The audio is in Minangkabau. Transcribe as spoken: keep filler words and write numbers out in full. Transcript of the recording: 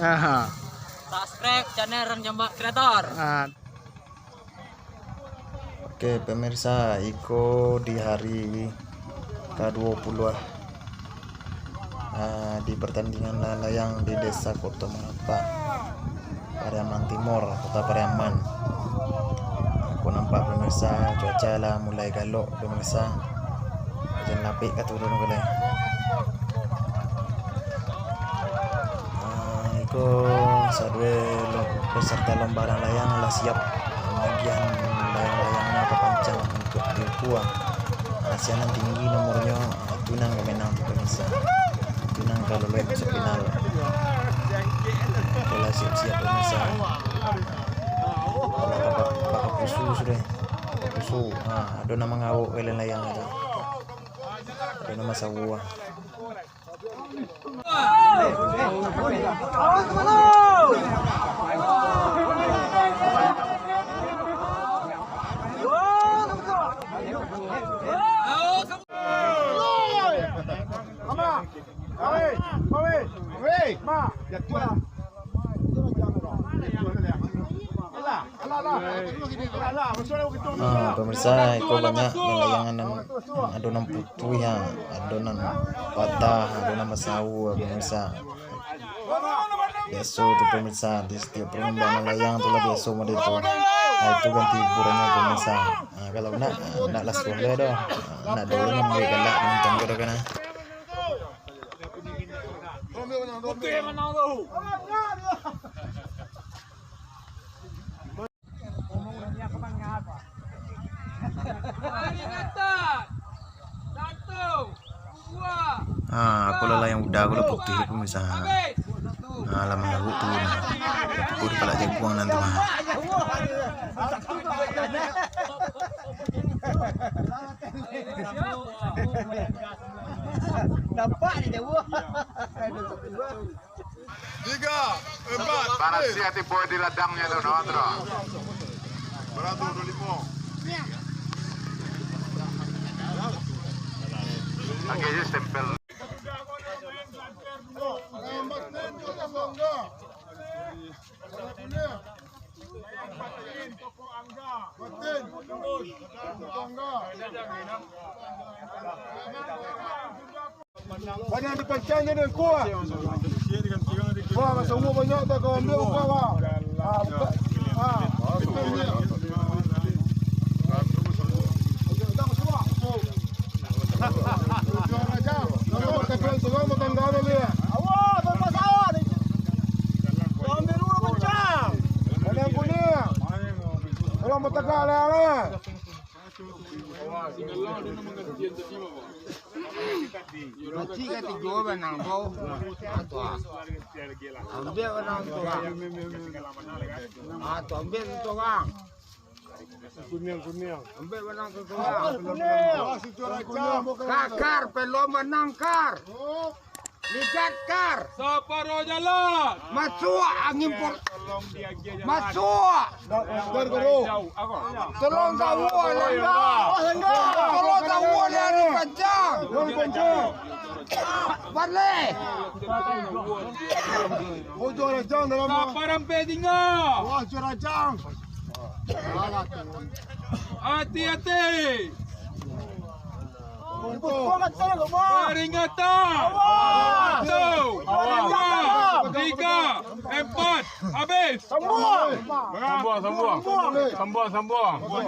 Aha. Subscribe channel Ranjamba Creator. Ah. Oke, pemirsa, iko di hari ka dua puluah, ah, di pertandingan layang-layang di Desa Koto Marapak, Pariaman Timur, Kota Pariaman. Aku nampak, pemirsa, cuaca lah mulai galok, pemirsa. Hujan lapik ka turun ko lai. Ah, iko sadonyo lo-, peserta lomba layang-layang lah siap magiah layang-layang nan tapancang untuak diukua. Ah, sia nan tinggi nomornyo, ah, tu nan ka menang tu, pemirsa. Tu nan ka luluih masuak final. Iko lah siap-siap, pemirsa. Alah, baka-, bakapusu sudah. Bakapusu. Ah, ado nan mangawok ka layang-layang tu. Ado nan basawua. Ah, pemirsa, iko banyak layangan nan ado nan putuih, ha, ado nan patah, ado nan basawua, pemirsa. Biaso tu, pemirsa, di satiap perlombaan layang tu lah biaso model tu. Ah, itu ganti hiburannyo, pemirsa. Ah, kalau nak, nak lah suah lah doh. Ah, nak dulu nan buek galak nonton ko doh kan, ah. Ah, aku lah layang uda, aku lah putuih, pemirsa. Ah, lah mangawok tu, nah. Pukul di palak jaguang nan tu, nah. Nampak di jauah. Tiga, empat, Barang eh. Siap tibo di ladangnyo tu, no, tu, no. Baratus, dua limo. Lagi aja stempel. Banyak dipancang je dia, kuah. Wah, masa umur banyak tak kau ambil, buka, wah. Ah, buka. Ah, betul dia. Awak, tempat sawah ni. Kau ambil dulu pancang. Ada yang kuning. Orang bertegak lah, eh. Kacik katigo banang tu. Ah, tu ah. Ambiak banang tu ah. Ah, tu ambiak tu ah. Kuniang, kuniang. Ambiak banang tu ah. Kuniang. Kakar, pelom banang kar. Ligat kar. Saparo jalan. Masuak angin pol-, masuak. Tolong tahu, Alangga. Tolong tahu, Alangga. Balik. Saparo rancang dalam. Saparo rancang. Wah, juara rancang. Hati-hati. Peringatan. Satu, dua, tiga, empat, habis. Sambuang. Sambuang, sambuang. Sambuang, sambuang.